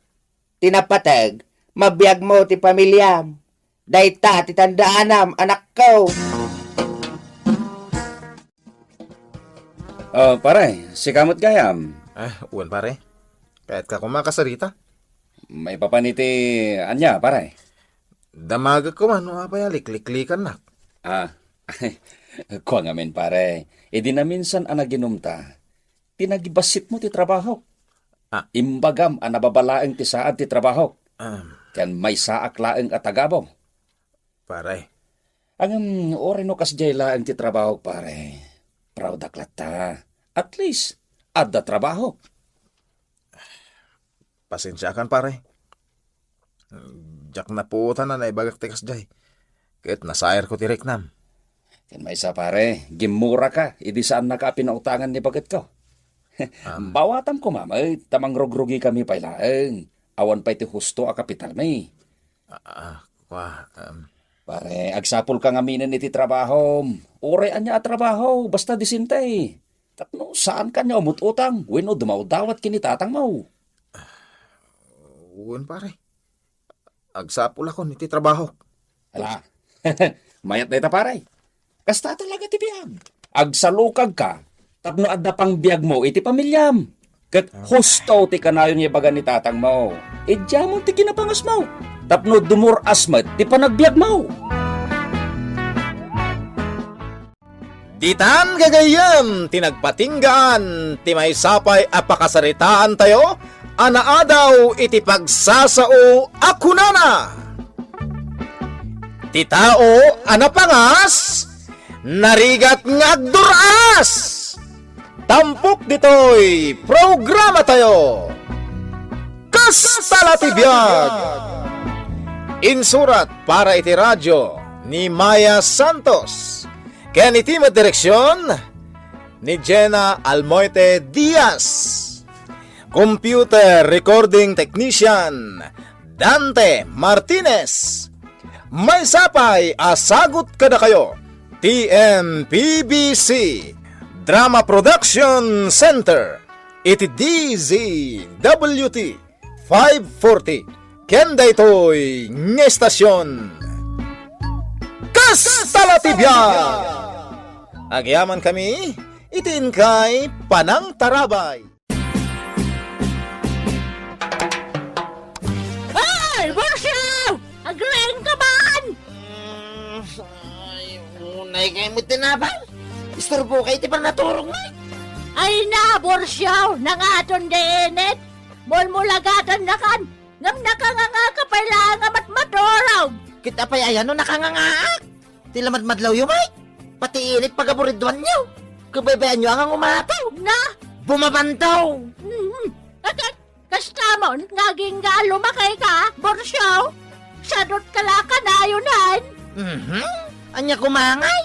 Ti napateg, mabiagmo ti pamiliam. Dayta ti tandaanam, anakko. Oh, pare, sika met gayam. Ah, wen, pare. Kayatka koma kasarita. Maipapan iti ania, pare? Damagek koma no apay a likliklikannak. Ah, kua ngamin, pare. Idi naminsan a naginumta, ti nagibassitmo ti trabahok. Ah. Imbagam a nababalaeng ti saad ti trabahok. Ah. Ken maysaak laeng a tagabaw. Pare. Ngem, uray no kasdiay laeng ti trabahok, pare. Proud-ak latta. At least, adda trabahok. Pasensiakan, pare. Diak napuotan a naibagak ti kasdiay. Ket nasayarko ti riknam. Ken maysa, pare, gimmuraka idi saannaka a pinautangan ni bagetko. Am. Bawatam koma met ta mangrugrugikami pay laeng. Awan pay ti husto a kapitalmi. Ah, ah, kua, um. Pare, agsapulka ngaminen iti trabahom. Uray ania a trabaho, basta disente. Tapno saanka ania umut-utang wenno dumawdawat ken ni tatangmo. Wen, pare. Agsapulakon iti trabahok. Ala. Mayat dayta, pare. Kasta talaga ti biag. Agsalukagka tapno adda pangbiagmo iti pamiliam. Ket husto ti kanayon nga ibaga ni tatangmo. Idiamon ti kinapangasmo tapno dumur-as met ti panagbiagmo. Ditan gagayyem ti nagpatinggaan ti maysa pay a pakasaritaantayo a naadaw iti pagsasao a kunana, "Ti tao a napangas, narigat nga agdur-as." Tampok ditoy programatayo, Kasta la ti biag! Insurat para iti radyo ni Maya Santos, ken iti met direksion ni Jenna Almoite Diaz. Computer recording technician, Dante Martinez. Maysa pay a sagut kadakayo ti M P B C Drama Production Center iti D Z W T five forty ken daytoy nga estasion. Kasta la ti biag! Agyamankami iti inkay panangtarabay. Ay, Borsiaw! Agriing ka man! Mm, ay, unay kay mo tinapay. Isturbo kay ti panaturog na. Ay na, Borsiaw! Nangaton di init! Mulmulagatan na kan! Ngem nakanganga ka pay laeng a matmaturog! Ket apay aya no nakangangaak? Ti lamadmadlawyo, Mike. Pati init pagaburidwanyo. Kabaybayanyo a nga umataw. Na? Bumabantaw. Mhm. Ket, ket, kastamon nga agingga a lumakay ka, Borsiaw? Sadot ka la kanayonan. Mhm. Ania koma ngay?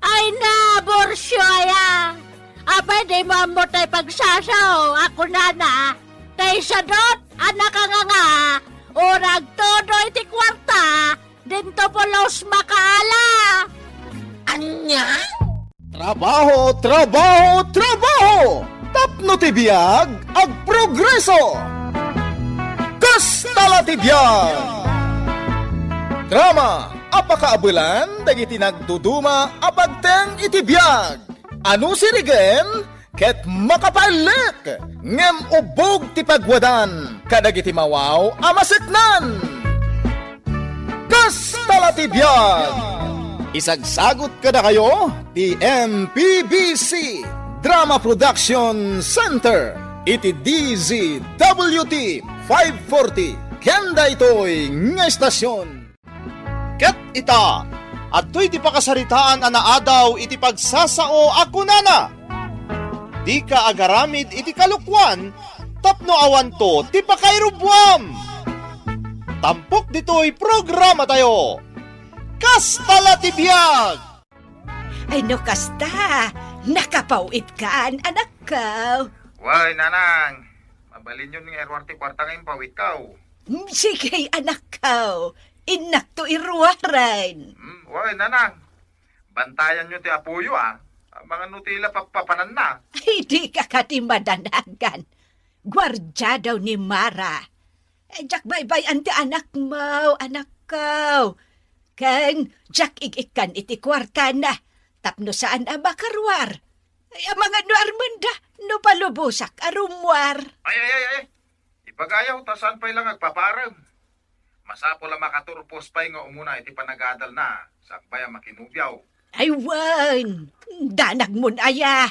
Ay na, Borcio, aya! Apay, dimo ammo tay pagsasao a kunana, tay sadut a nakanganga, o nagtudo iti kuarta, dinto pulos makaala. Ania? Trabaho, trabaho, trabaho! Tapno ti biag, agprogreso! Kasta la ti biag! Drama a pakaabelan dagiti nagduduma a pagteng iti biag. Ano sirigen? Ket makapaellek, ngem ubbog ti pagwadan kadagiti mawaw a maseknan. Kasta la ti biag! Isagsagut kadakayo ti M P B C Drama Production Center iti D Z W T five forty ken daytoy nga estasion. Ket ita, adtoy ti pakasaritaan a naadaw iti pagsasao a kunana, "Dika agaramid iti kalokuan tapno awanto ti pakairubuam." Tampok ditoy programatayo. Kasta la ti biag! Ay no kasta, nakapaw-itkan, anakko. Way, nanang. Mabalinyon nga iruar ti kuarta nga impawitko. Hmm, sige, anakko. Innakto iruaren. Hmm, way, nanang. Bantayanyo ti apoyo, a. Amangan no ti la pappapananna. Ay, dika kadi madanagan. Guardia daw ni Mara. Eh, diak baybay-an ti anakmo, anakko. Ken diak ig-ikkan iti kuartana, tapno saan a makaruar. Ay, amangan no armenda, no palubosak a rummuar. Ay, ay, ay, ay. Ipagayaw, ta saan pay la nga agpaparem. Masapul a makaturpos pay nga umuna iti panagadalna, sakbay a makinubiaw. Ay, wen, danagmon aya.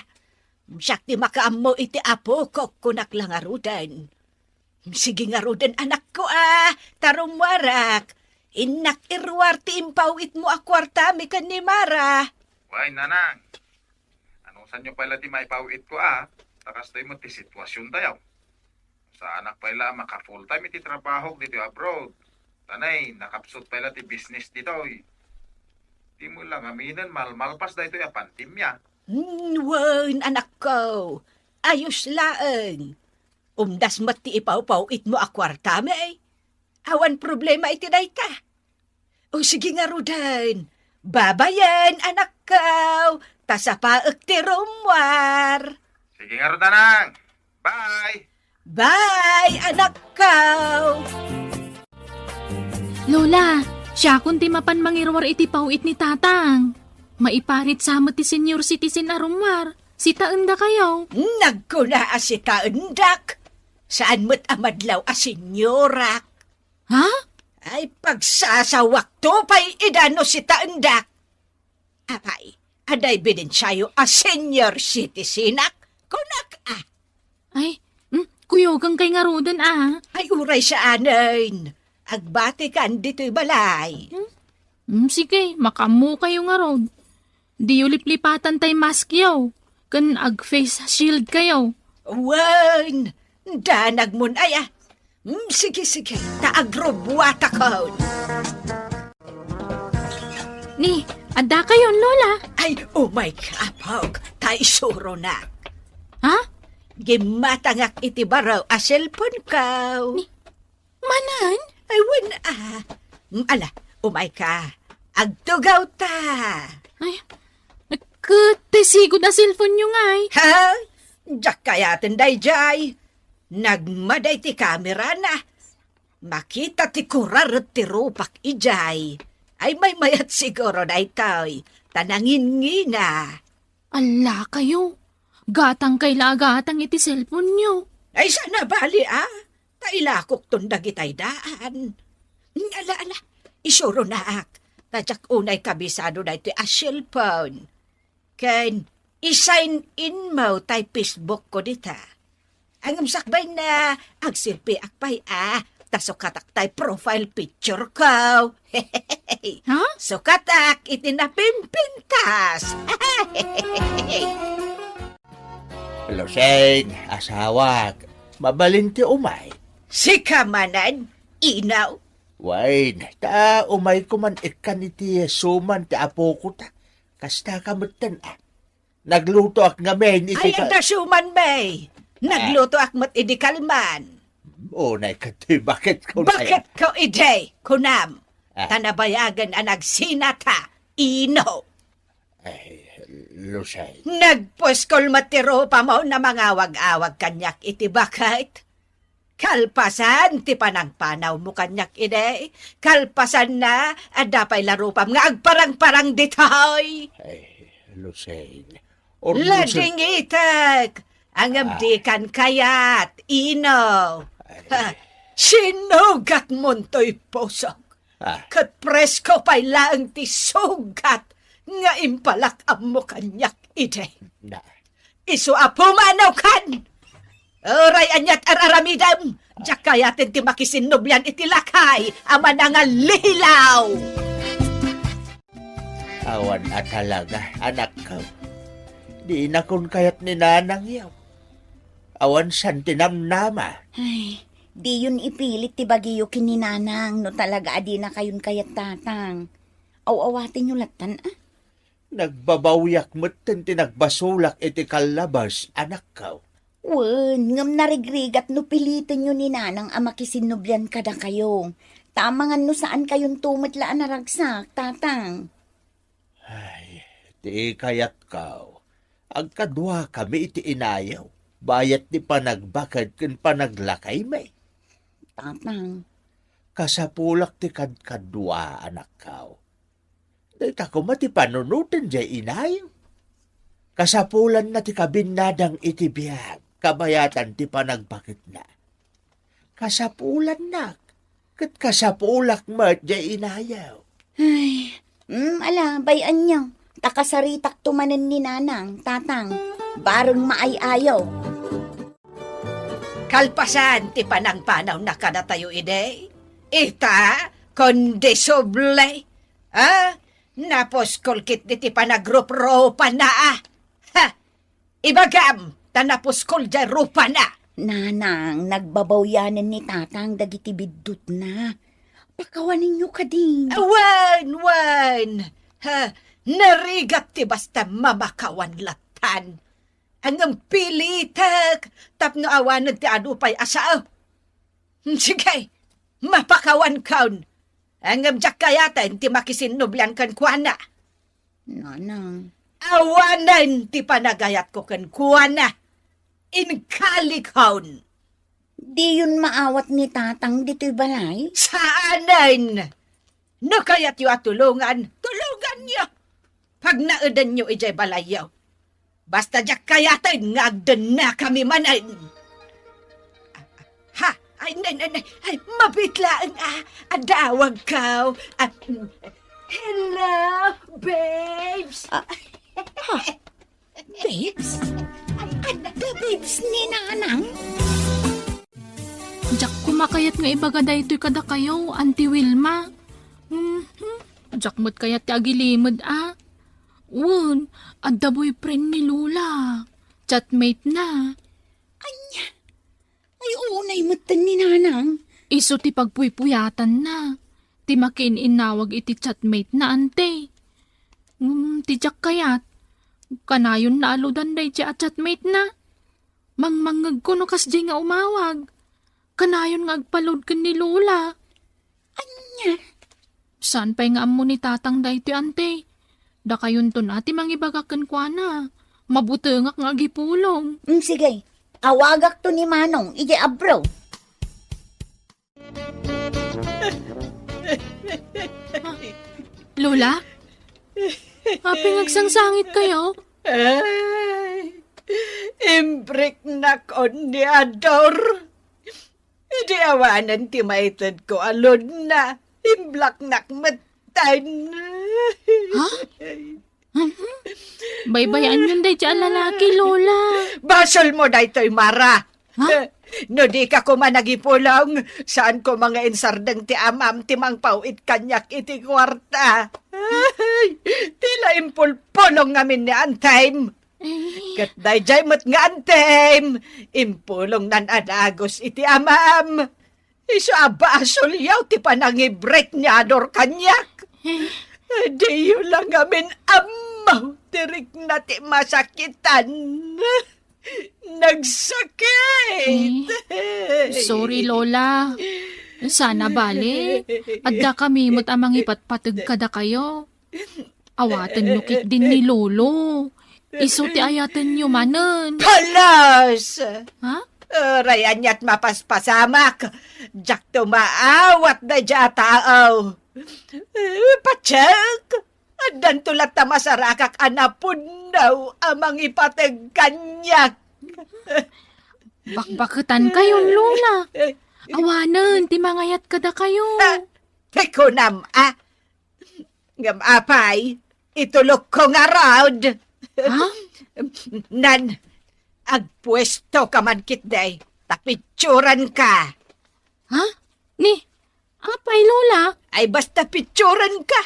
Siak ti makaammo iti apok, kunak la ngaruden. Sige ngaruden, anakko, a, ta rummuarak. Innak iruar ti impaw-itmo a kuartami ken ni Mara. Way, nanang. Anusanyo pay la ti maipaw-itko, a? Ta kastoy met ti situasiontayo. Saanak pay la a maka-full time iti trabahok ditoy abroad. Tanay, nakapsut pay la ti business ditoy. Dimo la ngaminen malmalpas daytoy a pandemia. Hmm, wen, anakko. Ayos laeng. Umdas met ti ipawpaw-itmo a kuartami. Awan problema iti dayta. O, sige ngaruden. Babayen, anakko. Ta sapaek ti rummuar. Sige ngarud, nanang. Bye. Bye, anakko. Lola, siakon ti mapan mangiruar iti paw-it ni Tatang. Maiparit sa met ti senior citizen a rummuar. Sitaendakayo. Nagkuna a sitaendak. Saan met a madlaw a seniorak. Ha? Ay, pagsasawakto pay ida no sitaendak. Apay, adda ebidensiayo a senior citizenak? Kunak, a. Ay, mm, kuyogan kay ngaruden, a. Ay, uray saanen. Agbatikan ditoy balay. Hmm? Hmm, sige, makaammokayo ngarud. Diyo liplipatan tay maskyo, ken ag-face shield kayo. Wen, danagmon aya. Hmm, sige, sige, ta agrubbuatakon. Ni, adda kayon, Lola? Ay, umay ka, apok, ta isuronak. Ha? Gimmatangak iti baro a cellphone ko. Ni, Manen? Ay, wen, a. Mm, ala, umay ka. Agtugaw ta. Ay, ket ti sigud a cellphone-yo ngay. Ha? Diak kayaten daydiay. Nagmada iti kamerana. Makita ti kuraret ti rupak idiay. Ay, maymayat siguro daytoy. Ta nangingina. Ala kayo. Gatang kay la a gatang iti cellphone-yo. Ay, saan a bali, a? Ta ilakokton dagitay daan. Ala, ala, isuronak. Ta diak unay kabisado daytoy a cellphone. Ken, i-sign in mo tay Facebook ko dita. Ngem sakbay na, agselfie-ak pay a, ta sukatak tay profile picture ko. Ha? Sukatak iti napimpintas. Lusing, asawak, mabalin ti umay. Sika manen, Ino? Wen, ta umayko man ikkan iti suman ti apoko ta. Kasta ka metten, a. Naglutoak ngamin iti Ay, ka- adda suman, May. Naglutoak met idi kalman. Unay ka, ti bakit ko na- Bakit ko idi, kunam? Ah. Ta nabayagen a nagsinata, ino? Ay, Lusay. Nagpuskol met ti rupamo a mangawag-awag kaniak iti baket. Kalpasan ti panangpanawmo kaniak idi, kalpasanna, adda pay la rupam nga agparang-parang ditoy. Ay, Lusay. Or Lusay. Ladingitek! Ngem Ah. dikan kayat, ino? Ay. Ha, sinugatmontoy pusok. Ah. Ket presko pay laeng ti sugat nga impalak-ammo kaniak idi. Na. Isu a pumanaw kan! Uray aniat ar-aramidem, diak kayaten ti makisinnublian iti lakay a manangalilaw. Awan a talaga, anakko. Dinakon kayat ni nanangyo. Awan san ti namnama. Ay, diyon ipilit ti bagiyo ken ni nanang no talaga a dinakayon kayat, tatang. Aw-awatenyo lattan, a? Nagbabawiak metten ti nagbasolak iti kallabas, anakko. Wen, ngem narigrigat no pilitenyo ni nanang a makisinnublian kadakayo. Ta amangan no saankayonto met la a naragsak, tatang. Ay, ti kayatko, agkaduakami iti inayo, bayat ti panagbaket ken panaglakaymi. Tatang. Kasapulak ti kadkadua, anakko. Dayta koma ti panunoten jay inayo. Kasapulanna ti kabinnadang iti biag, kabayatan ti panagbaketna. Kasapulannak, ket kasapulak met jay inayo. Ay, mm, ala, bay-anyo. Ta kasaritakto manen ni nanang, tatang. Bareng maay-ayo. Kalpasan ti panangpanawna kadatayo idi, ita, kondisable. Ah, napuskol ketdi ti panagruprupana, a. Ha! Ibagam, ta napuskol jay rupana. Nanang, nagbabawianen ni tatang dagiti biddutna. Pakawanenyo kadi. Wen, wen. Ha, narigat ti basta mamakawan lattan. Ngem pilitek tapno awanen ti adu pay a sao. Sige, mapakawankon. Ngem diak kayaten ti makisinnublian kenkuana. Nanang. Awanen ti panagayatko kenkuana. Inkalikkon. Diyon maawat ni tatang ditoy balay? Saanen! No kayatyo a tulongan, tulonganyo! Pagnaedanyo idiay balayyo. Basta diak kayaten nga agdennakami manen. Ha? Ay, nay, nay, nay. Ay, mabiit laeng, a. Adawagko. A, mm. Hello, babes. A, ha? Babes? Ay, adda babes ni nanang? Diak koma kayat nga ibaga daytoy kadakayo, Auntie Wilma. Mhm. Diak met kayat ti agilimed, a. Wen, adda boyfriend ni Lola. Chatmate na. Ania? Ay, unay metten ni nanang. Isu ti pagpuypuyatanna. Ti makiin-innawag iti chatmate na, ante. Ngem ti diak kayat, kanayon naaludan daydi a chatmate na. Mangmangngegko no kasdi nga umawag. Kanayon nga agpalud ken ni Lola. Ania? Saan pay nga ammo ni tatang daytoy, ante? Dakayonton a ti mangibaga kenkuana. Mabutengak nga agipulong. Mm, sige. Awagakto ni Manong idiay abro. Lola? Apay nga agsangsangitkayo? Ay, imbriknak on ni Ador. Idi awanen ti maitedko a loadna, imblaknak metten. Ha? Mhm. Baybayaanyon daydi a lalaki, Lola. Basolmo daytoy, Mara. Ha? No dika koma nagipulong, saan koma nga insardeng ti amam ti mangpaw-it kaniak iti kuarta. Ay, ti la impulpulong ngamin ni Antem. Ay. Ket daydiay met nga Antem, impulongnan a dagus iti amam. Isu a basolyo ti panangibrek ni Ador kaniak. Eh. Diyo la ngamin ammo ti rikna ti masakitan. Nagsakit! Eh, sorry, Lola. Sana bale, adda kami met a mangipatpateg kadakayo. Awatenyo ketdin ni Lolo. Isu ti ayatenyo manen. Palas! Ha? Uray aniat mapaspasamak. Diakto maawat daydiay a tao. Eh, patsek! Addanto latta masarakak a napudno a mangipateg kaniak. Bakbaketankayon, Lola. Awanen ti mangayat kadakayo. Ah, ti kunam, ah. Ngem apay, itulokko ngarud. Ha? Nan, agpuestoka man ketdi, ta pitsurenka. Ha? Ni, apay, Lola? Ay, basta pitsurenka.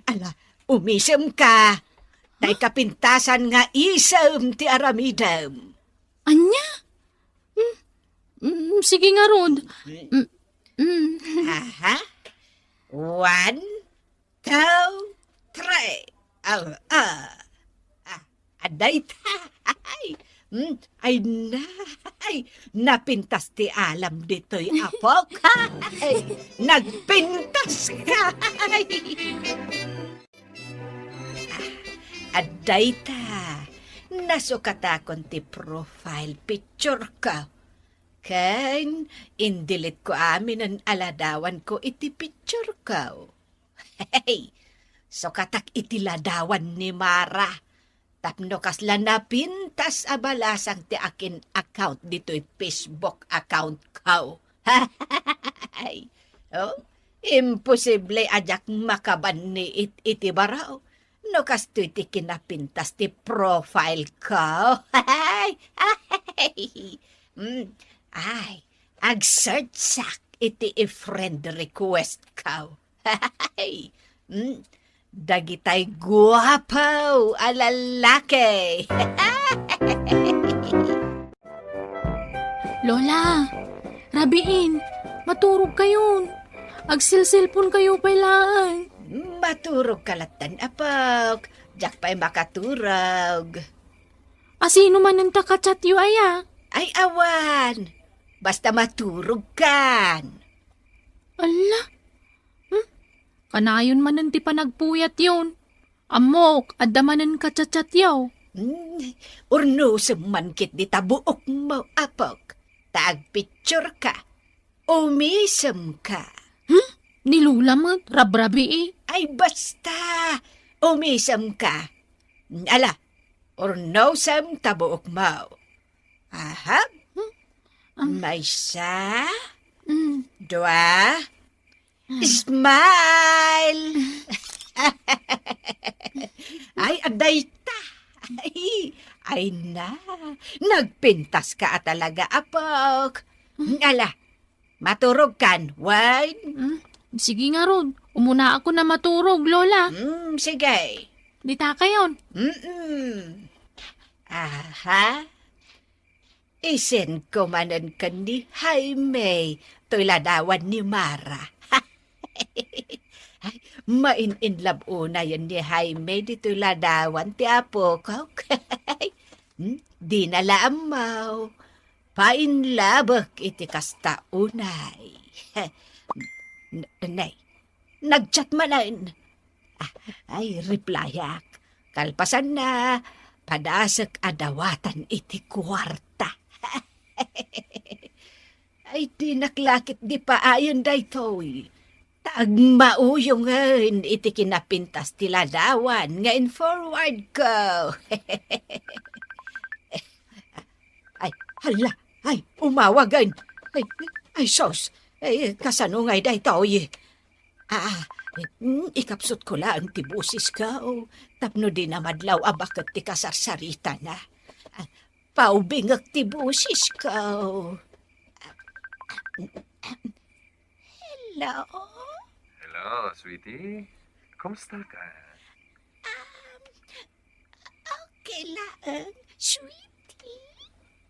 Ala, umisemka. Tay kapintasan nga isem ti aramidem. Ania? Mm, mm, sige ngarud. Mm, mm. Aha. One, two, three. Ah, ah. Ah, adayta. Mm, ay, nay. Napintas ti alam ditoy, apok. Ay, nagpintas ka. Ay. Ah, adayta. Nasukatakon ti profile picture ko. Ken, indelete ko aminen a ladawanko iti picture ko. Hey, sukatak iti ladawan ni Mara. Tapno kasla napintas a balasang ti akin account ditoy Facebook account ko. Hey, oh, imposible a diak makabanni it-, iti baro. No kastoy ti kinapintas ti profile ko. Ay, ay, mm, ay, agsearchak iti i-friend request ko. Ay, mm, dagitay guapo a lalaki. Lola, rabiin, maturogkayon. Agselselponkayo pay laeng. Maturogka lattan, apok. Diak pay makaturog. A, sino manen ta ka-chatyo aya? Ay, awan. Basta maturogkan. Ala? Hmm? Kanayon manen ti panagpuyatyon. Ammok, adda manen ka-chatchatyo. Hmm, urnosem man ketdi ta buokmo, apok. Ta agpictureka. Umisemka. Hmm? Ni Lola met, rabrabii. Ay, basta. Umisemka. Ala, urnosem ta buokmo. Aha. Hmm? Ah. Maysa, hmm, dua, hmm, smile. Ay, adayta. Ay, ay na. Nagpintaska a talaga, apok. Hmm. Ala, maturogkan, wen? Hmm, sige ngarud. Umunaakon a maturog, Lola. Hmm, sige. Ditakayon. Mm-mm. Aha. I-send ko manen ken ni Jaime toy ladawan ni Mara. Ay, main-in love unayen ni Jaime ditoy ladawan ti apok. Hmm? Dina la ammo. Painlabek iti kasta unay. N-, nay, nag-chat manen. Ah, ay, replyak. Kalpasanna, padasek a dawatan iti kuarta. Ay, dinak la ketdi paayen daytoy. Ta agmauyongen iti kinapintas ti ladawan nga in-forward ko. Ay, hala, ay, umawagen. Ay, ay, sus. Ay, kasano ngay daytoy? Ah, mm, ikapsutko laeng ti bosesko, tapno dina madlaw a baket ti kasarsaritana. Ah, paubingek ti bosesko. Hello? Hello, sweetie. Kumusta ka? Um, okay laeng, sweetie.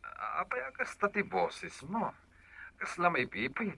A-, apay a kasta ti bosesmo? Kasla maipipit?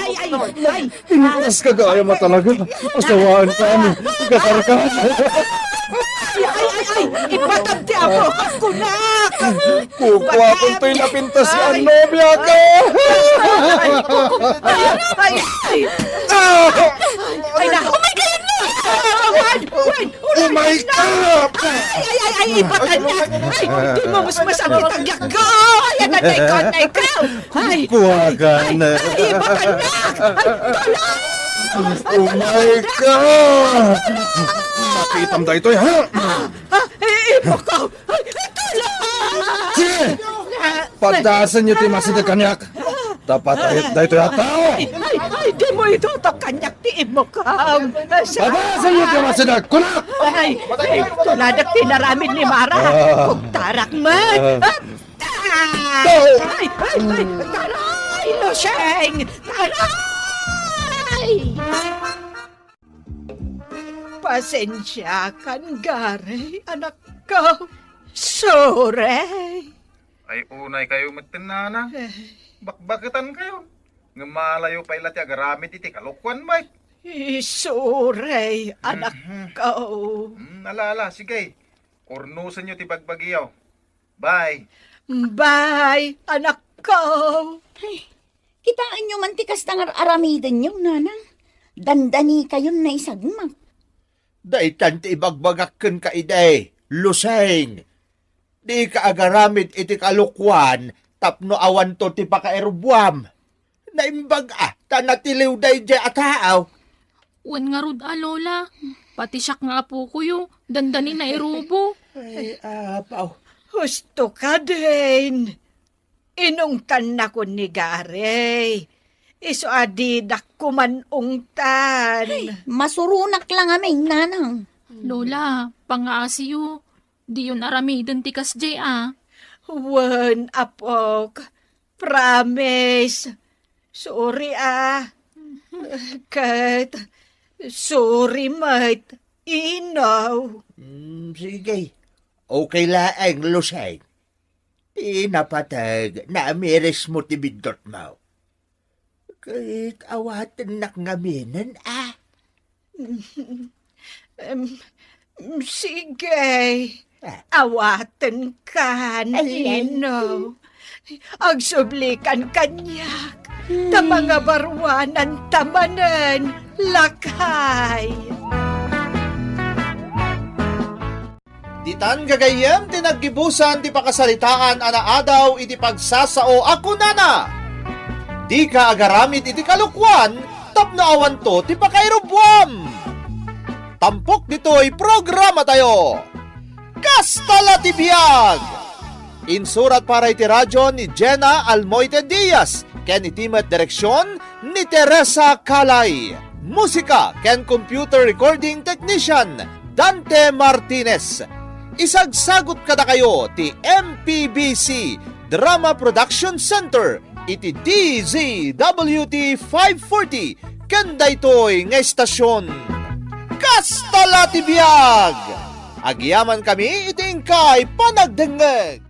ay, ay, ay. Pintas ka gayam a talaga. Asawaan ka, ano? Ikasar ka. Ay, ay, ay, ay. Ipatab ti apo. Kunak. Kukuakon toy napintas nga nobia ka. Ay, ay, ay. Ay, na. Oh my God! Juan! Juan! Oh my God! Ay, ay, ay, ay, ibakan na! Ay, di mo mas masakit ang yakko! Ay, anay ko, anay ko! Ay, kuwagan. Ay, ay, ibakan na! Ay, tulong! Oh my God! Mapitam da ito, ha? Ah, ah, eh, eh, baka! Ay, ay, tulong! Pataasenyo ti masideg kaniak. Ta patayek daytoy a tao. Ay, ay, ay, dimo itutok kaniak ti immukam. Pataasenyo ti masideg, kunak! Ay, ay, tuladek ti inaramid ni Mara. Ah. Kugtarak met. Ah. Ah. Ay, ay, ay, taray, Luseng! Taray! Pasensiakan, Gary, anakko. Sorry. Ay, unay kayo met, Nana. Eh. Bakbaketan kayo. Ngem malayo pay la ti agaramid iti kalokuan, bay. Sorry, anakko. Mm, ala, ala, sige. Kurnusenyo ti bagbagiyo. Bye. Bye, anakko. Ay, kitaenyo man ti kasta nga ar-aramidenyo, nanang. Dandanikayon naisagmak. Daytan ti ibagbagak kenka idi, Luseng. Dika agaramid iti kalokuan tapno awanto ti pakairubuam. Naimbag a, ta natiliw daydiay a tao. Wen ngarud a, Lola. Pati siak nga apokoyo, dandani nairubo. Ay, apaw. Husto ka, Dane. Inungtannakon ni Gary. Isu a didak kuman ungtan. Ay, masuronak la ngamin, nanang. Lola, pangaasiyo. Diyon aramiden ti kasdiay a. Wen, apok. Promise. Sorry a. Ket sorry met, Ino. Mm, sige. Okay laeng, Luseng. Ti napateg, naamirismo ti biddutmo. Ket awatennak ngaminen a. Em, sige. Ah. Awatenkan, Ino. Agsublikan kaniak. Ta mangabaruananta manen, lakay. Ditan gagayyem ti naggibusan ti pakasaritaan a naadaw iti pagsasao a kunana, "Dika agaramid iti kalokuan tapno awanto ti pakairubuam." Tampok ditoy programatayo. Kasta la ti biag! Insurat para iti radio ni Jenna Almoite Diaz ken iti met direksion ni Teresa Calay. Musika ken computer recording technician, Dante Martinez. Isagsagut kadakayo ti M P B C Drama Production Center iti D Z W T five forty ken daytoy nga estasion. Kasta la ti biag! Agyamankami iti inkay panagdengngeg.